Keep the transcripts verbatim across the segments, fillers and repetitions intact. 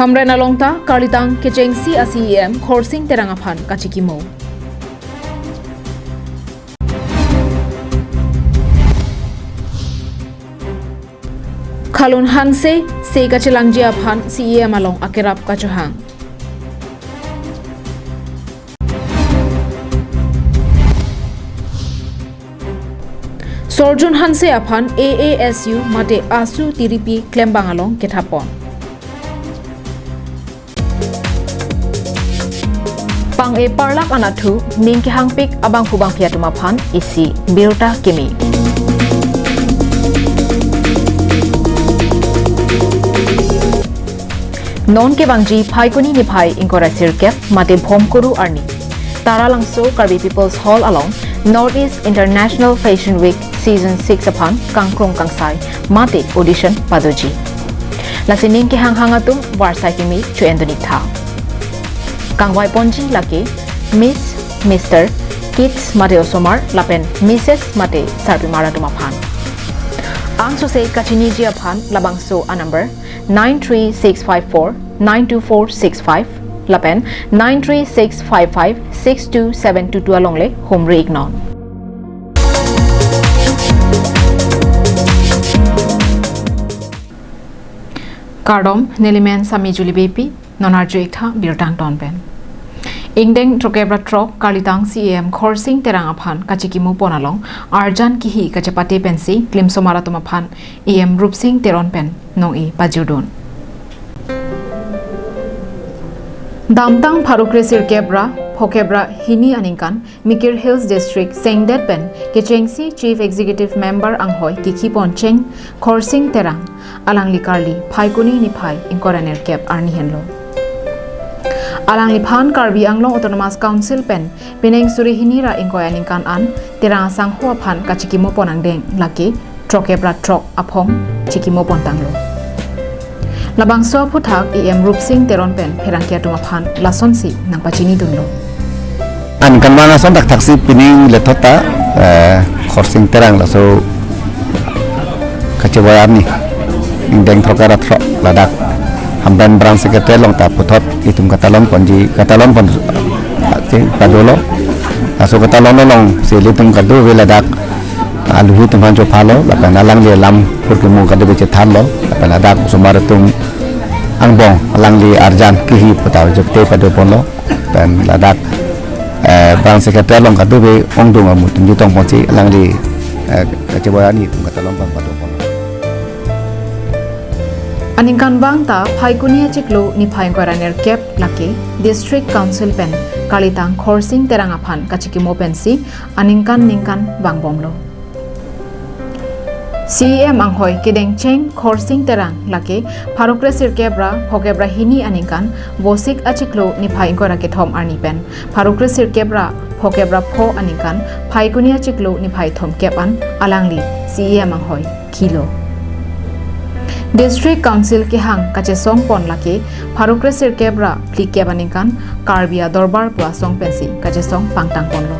Hamren along ta karlitang kechengsi a-C E M Khorsing Terang aphan kachikimo. Khalun Hanse se kachelangji aphan C E M along akerap kachohang. Sorjun Hanse aphan A A S U mate ASU tiripi klembang along kethapon. Pang-e parlak anatthu ning kehangpik abangphu bangphi atum aphan isi birta kimi. Non kevangji Phaikuni niphai ingkoi ra sirkep mate Bhomkuru arni Taralangso Karbi People's Hall along North East International Fashion Week Season six aphan kangkrung kangsai mate audition padoji. Lasi ning kehanghang atum varsai kimi cho-en dun-ik tha. Kangvai ponji lake Miss, Mister, Kids mate osomar lapen Missus mate sarpimar atum aphan. Angsose kachiniji aphan labangso a-number nine three six five four nine two four six five lapen nine three six five five six two seven two two along le humri-iknon. Kardom, nelimen Sami Julie Beypi, non arju-ik tha birta angton pen. Ingdeng throkkep ra throk karlitang C E M Khorsing Terang aphan kachikimo pon along arjan kihi kachepate pensi klimsomar atum aphan E M Rupsing Teron pen nong-e pajudun. Damtang pharo kre sirkep ra phokep ra hini aningkan Mikir Hills District Sengdet pen kechengsi Chief Executive Member anghoi kikhi pon cheng Khorsing Terang alangli karli Phaikuni niphai ingkoi ra nerkep arni henlo. Alangliphan Karbi Anglong Autonomous Council pen pining suri hini ra ingkoi aningkan an Terang asangho aphan kachikimo pon angdeng lake throkkep ra throk aphong chikimo pon tanglo. Labangso aphuthak E M Rupsing Teron pen pherangke atum aphan lasonsi nangpachini dunlo. Aningkanvang ason thakthaksi pining lethot ta, eh, Khorsing Terang laso kachevoi arni ingdeng throkkep ra throk ladak Hamren Branch Secretary along ta puthot itum katalon ponji, katalon pon si padolo. Laso katalon alongsi ilitum kadokave ladak aluhi atum aphan chophalo, lapen alangli alam phurkimo kadokave chethanlo, lapen ladak osomar atum angbong alangli arjan kihi puta jokte pado ponlo, lapen ladak, eh, Branch Secretary along kadokave ongdung amu atum jutong ponsi alangli, eh, kachevoi arni itum katalon pon pado ponlo. Aningkanvang ta Phaikuni achiklo niphai ingkoi ra nerkep lake District Council pen karlitang Khorsing Terang aphan kachikimo pensi aningkan ningkan vangbomlo. C E M anghoi kedeng cheng Khorsing Terang lake pharo kre sirkep ra phokep ra hini aningkan Vosik achiklo niphai ingkoi ra kethom arni pen pharo kre sirkep ra phokep ra pho aningkan Phaikuni achiklo niphai thomkep an alangli C E M anghoi khilo. District Council kehang kachesong pon lake pharo kre sirkep ra phlikep aningkan Karbi Adorbar pu asong pensi kachesong pangtang ponlo.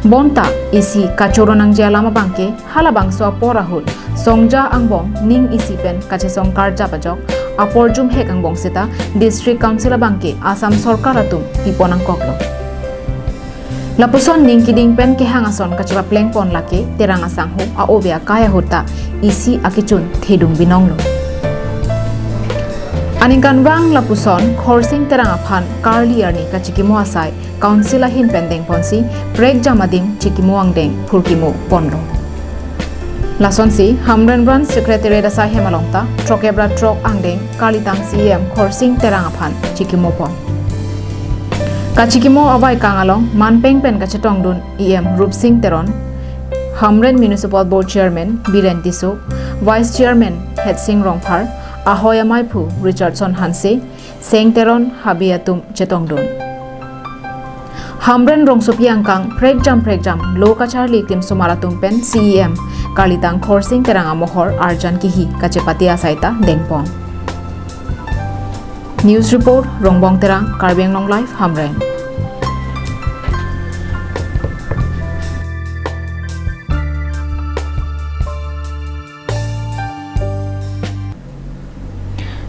Bonta isi kachoro nangji alam abangke halabangso apor ahut songja angbong ning isi pen kachesong karjap ajok apor jumhek angbong seta District Council abangke Assam Sorkar atum pipon nangkoklo. Lapuson ning kiding pen kehang ason kachepapleng pon lake Terang asangho a-ove akai ahut ta isi akechun thedung binonglo. Aningkanvang lapuson Khorsing Terang aphan karli arni kachikimo asai Council ahin pen dengponsi prekjam adim chikimo angdeng phurkimo ponlo. Lasonsi Hamren Branch Secretariat asai hem along ta throkkep ra throk angdeng karlitang C E M Khorsing Terang aphan chikimo pon. Kachikimo avaikang along manpeng pen kachetongdun E M Rupsing Teron, Hamren Municipal Board Chairman Biren Tisso, Vice Chairman Hetsing Rongphar, ahoi amaiphu Richardson Hanse, Seng Teron, habe atum chetongdun. Hamren rongsopi angkang prekjam prekjam lo kacharli klimsomar atum pen C E M karlitang Khorsing Terang amohor arjan kihi kachepate asai ta dengpon. News report, Rongbong Terang, Karbi Anglong Live, Hamren.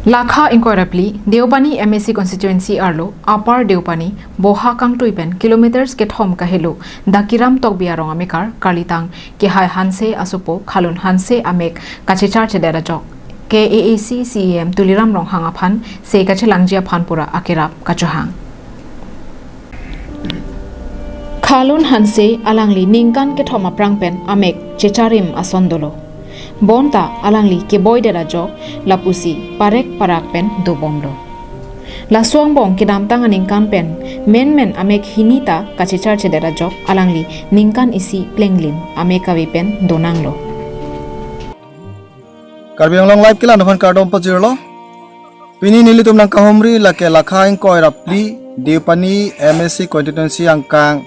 Lakha ingkoi ra phli, Deopani M A C constituency arlo, Upper Deopani, Boha Kangtui pen kilometers kethom kahelo, Dakiram Tokbi arong amekar, Karlitang Kehai Hanse asopo, Khalun Hanse amek kachechar chedet ajok, K A A C C E M Tuliram Ronghang aphan, se kachelangji aphan pura akerap kachohang. Khalun Hanse alangli ningkan kethom aphrang pen amek checharim ason dolo. Bonta alangli keboi det ajok lapusi parek parak pen dobomlo. Laso angbong kedamtang aningkan pen menmen amek hini ta kachechar chedet ajok alangli ningkan isi plenglim amek kave pen donanglo. Karbi Anglong Live kelang aphan kardom pajirlo. Pini nelitum nangkahumri lake lakha ingkoi ra phli Deopani M A C constituency angkang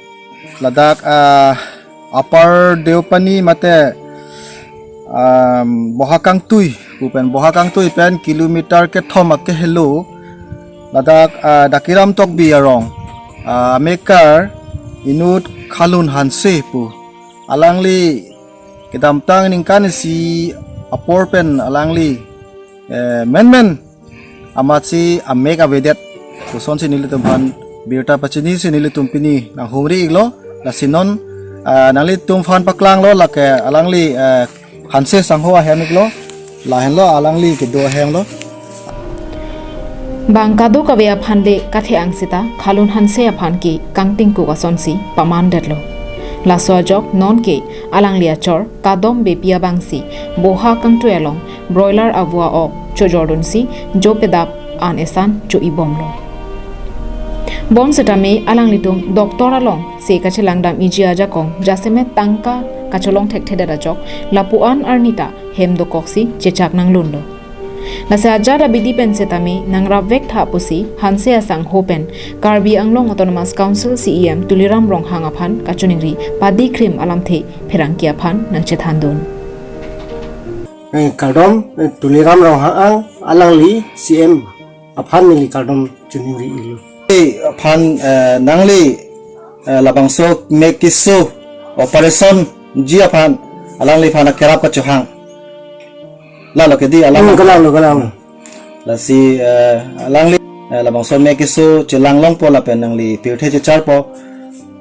ladak, ah, Upper Deopani mate, um, Boha Kangtui pu pen, Boha Kangtui pen kilometer kethom akehelo ladak, ah, Dakiram Tokbi arong, ah, amekar inut Khalun Hanse pu. Alangli kedamtang ningkan isi apor pen alangli, eh, menmen amatsi amek avedet pusonsi nelitum aphan birta pachinisi nelitum pini nanghumri iklo. Lasi non, ah, nanglitum aphan paklanglo lake alangli, eh, Hanse sangho ahem iklo. Lahenlo alangli kedo ahemlo. Bang kadokave aphan le kathe-ang seta Khalun Hanse aphan ke kangtingkuk asonsi pamandetlo. Laso ajok nonke alangli achor Kadom Beypi abangsi Boha Kangtui along broiler avo a-ok chojordunsi jo pedap an esan cho-ibomlo. Bonsetame alanglitum doctor along se kachelangdam iji ajakong jasemet tangka kacholong thekthedet ajok lapu-an arni ta hem dokoksi chechak nanglunlo. Lasi ajat abidi pen setame nangrapvek tha pusi Hanse asangho pen Karbi Anglong Autonomous Council C E M Tuliram Ronghang aphan kachiningri padi krim alamthe pherangke aphan nangchethandun. Eh, kardom, eh, Tuliram Ronghang alangli C M aphan neli kardom chiningri iklo. Eh, aphan, eh, nangli, eh, labangso mek keso operation ji aphan alangliphan akerap kachohang. Lalo kedi alam. Hmm, kalang lo, kalang lo. Lasi, eh, alangli, eh, labangso mek keso chelang longpo lapen nangli pirthe checharpo.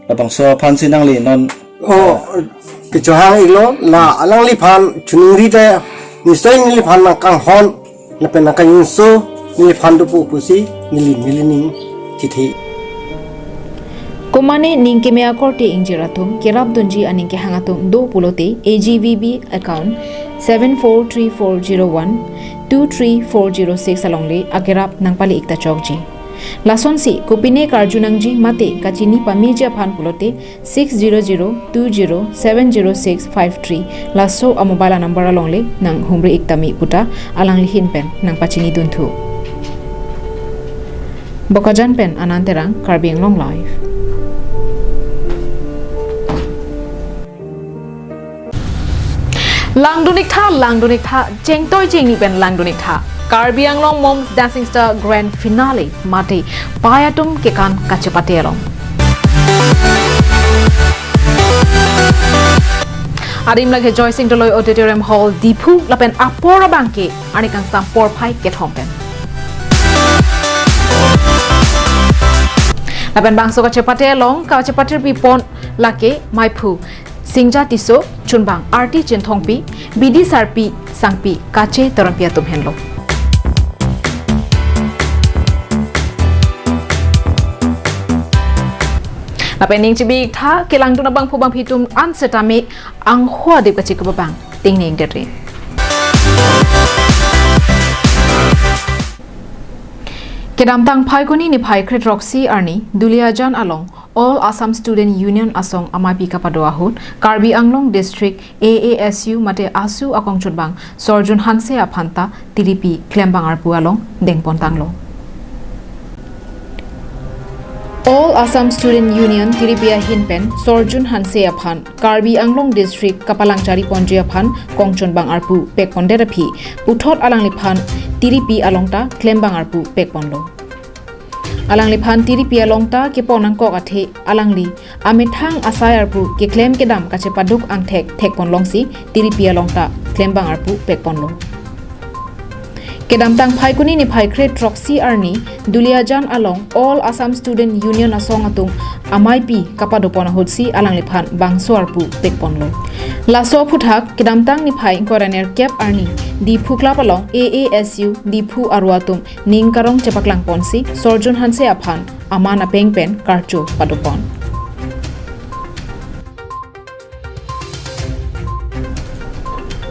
Labangso aphansi nangli non. Oh, kechohang iklo, la alangliphan chiningri te, nistoy neliphan nangkanghon, lapen nangkangjinso, neliphan dopo pusi, neli, nelining chithi. Komane ning keme akorte ingjir atum, kerapdunji aning kehang atum do pulote, A G V B account seven four three four zero one two three four zero six alongle akerap nangpale-ik ta chokji. Lasonsi, kopine karju nangji mate kachini pameji aphan pulote, six zero zero two zero seven zero six five three laso a-mobile a-number alongle nanghumri-ik tame puta alangli ahin pen nangpachinidunthu. Bokajan pen Anand Terang, Karbi Anglong Live. Langdun-ik tha, langdun-ik tha, chengtoi chengni pen langdun-ik tha. Karbi Anglong Mom's Dancing Star Grand Finale mate pai atum kekan kachepate along. Adim lake Joy Singh Doloi Auditorium Hall, Diphu lapen apor abangke arni kangsam porphai kethom pen. Lapen bangso kachepate along kachepatirpi pon lake maiphu Singja Tisso, chunbang Arti Chinthongpi, bidi sarpi sangpi kache teronpi atum henlo. Lapen ning chibi-ik tha, kelangdun abangphu bangphi atum an setame angho adip kachekup abang tingningdetri. Kedamtang Phaikuni niphai kre-throksi arni Duliajan along All Assam Student Union asong amaipi kapado ahut Karbi Anglong District A A S U mate ASU akongchunbang Sorjun Hanse aphan ta tiripi klembang arpu along dengpontanglo. All Assam Student Union tiripi ahin pen Sorjun Hanse aphan Karbi Anglong District kapalang chariponji aphan kongchunbang arpu pekpondet aphi puthot alangliphan tiripi along ta klembang arpu pekponlo. Alangliphan tiripi along ta kepon nangkok athe alangli amethang asai arpu keklem kedam kachepaduk angthek thekponlongsi tiripi along ta klembang arpu pekponlo. Kedamtang Phaikuni niphai kre throksi arni Duliajan along All Assam Student Union asong atum amaipi kapadopon ahutsi alangliphan bangso arpu pekponlo. Laso aphuthak kedamtang niphai ingkoi ra nerkep arni Diphu Club along A A S U Diphu aru atum ning karong chepaklangponsi Sorjun Hanse aphan aman apeng pen karcho padopon.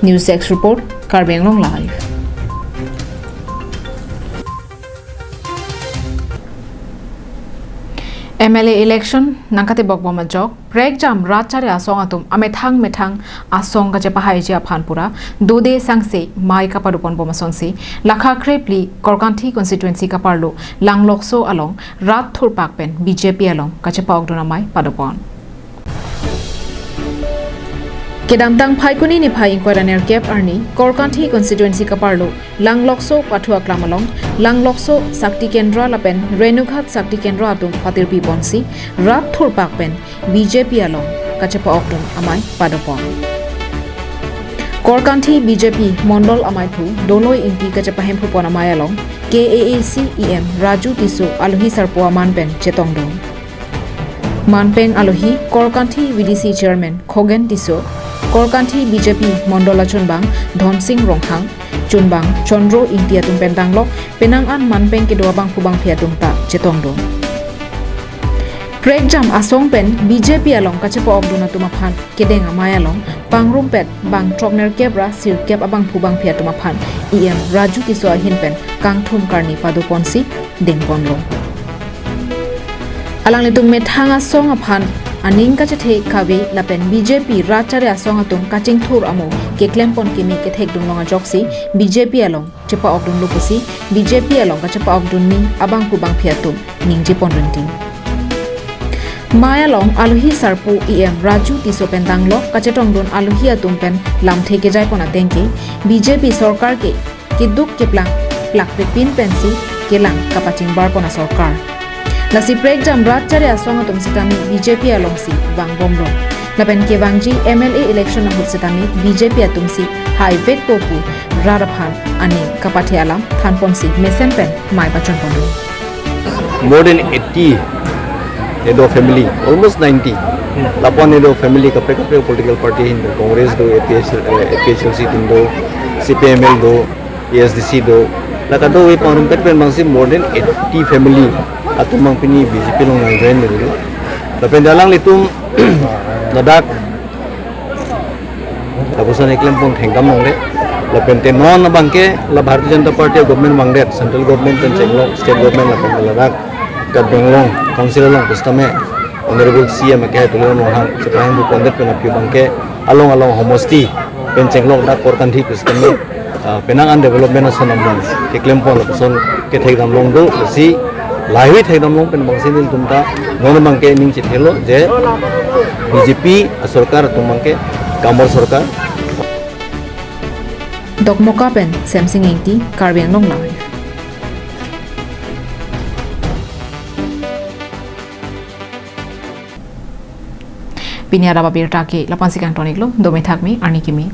News Desk Report, Karbi Anglong Live. M L A election nangkatebok bom ajok, prekjam rat chari asong atum amethang methang asong kachepahaiji aphan pura dode sangse mai kapadopon bom asonsi, lakha krepli Korkanthi constituency kaparlo Langlokso along rat thurpak pen B J P along kachepa-okdun amai padopon. Kedamtang Phaikuni niphai ingkoi ra nerkep arni Korkanthi constituency kaparlo Langlokso pathu aklam along Langlokso Sakti Kendra lapen Renughat Sakti Kendra atum patirpiponsi rat thurpak pen B J P along kachepa-okdun amai padopon. Korkanthi B J P Mondol amaiphu Doloi Ingti kachepahemphupon amai along K A A C E M Raju Tisso alohi sarpo aman pen chetongdun. Manpeng alohi Korkanthi V D C Chairman Khogen Tisso, Korkanthi B J P Mondol achunbang Dhonsing Ronghang, chunbang Chondro Ingti atum pen danglok penang an manpeng kedo abangphu bangphi atum ta chetongdun. Prekjam asong pen B J P along kachepa-okdun atum aphan kedeng amai along pangrumpet bang throk nerkep ra sirkep abangphu bangphi atum aphan E M Raju Tisso ahin pen kangthum karni padoponsi dengponlo. Alanglitum methang asong aphan aning kachethe kave lapen B J P rat chari asong atum kachingthur amo keklempon keme kethekdun long ajoksi B J P along chepa-okdunlo pusi B J P along kachepa-okdunji abangphu bangphi atum ningjepon rinti. Mai along alohi sarpo E M Raju Tisso pen danglok kachetongdun alohi atum pen lamthe kejaipon ateng ke B J P sorkar ke keduk keplang plakpepin pensi kelang kapachingbarpon asorkar. Lasi prekjam rat chari asong atum sitame B J P alongsi vangbomlo. Lapen kevangji M L A election ahut sitame B J P atumsi haivekpo pu rat aphan aning kapathe alam thanponsi mesen pen mai pachonponlo. More than eighty Edo family, almost ninety. Lapu-an Edo family kaprek kaprek political party ahin do, Congress do, A P H, eh, A P H L C atum do, C P I M L do, A S D C do. La kadokave pangrumpet pen abangsi more than eighty family atum abang pini B J P along nang join do. Lapen alanglitum ladak lapuson keklempon thengdam longle. Lapen te non abangke la Bharatiya Janata Party government vangdet, central government pen chenglok, state government lapen ladak Karbi Anglong Council along pusitame Honorable C E M akehai Tuliram Ronghang chepahemphupondet pen aphi abangke along along homosti pen chenglok dak Korkanthi pusitame, ah, penang an development ason amen keklempon lapuson kethekdam long do, lasi lahei thekdam long pen abangsi nelitum ta non abangke ning chethelo je B J P asorkar atum abangke kamor sorkar. Dokmoka pen Semsing Ingti, Karbi Anglong Live. Pini adap abirta ke lapu-ansi kangton-iklo, dome thakme, arni keme.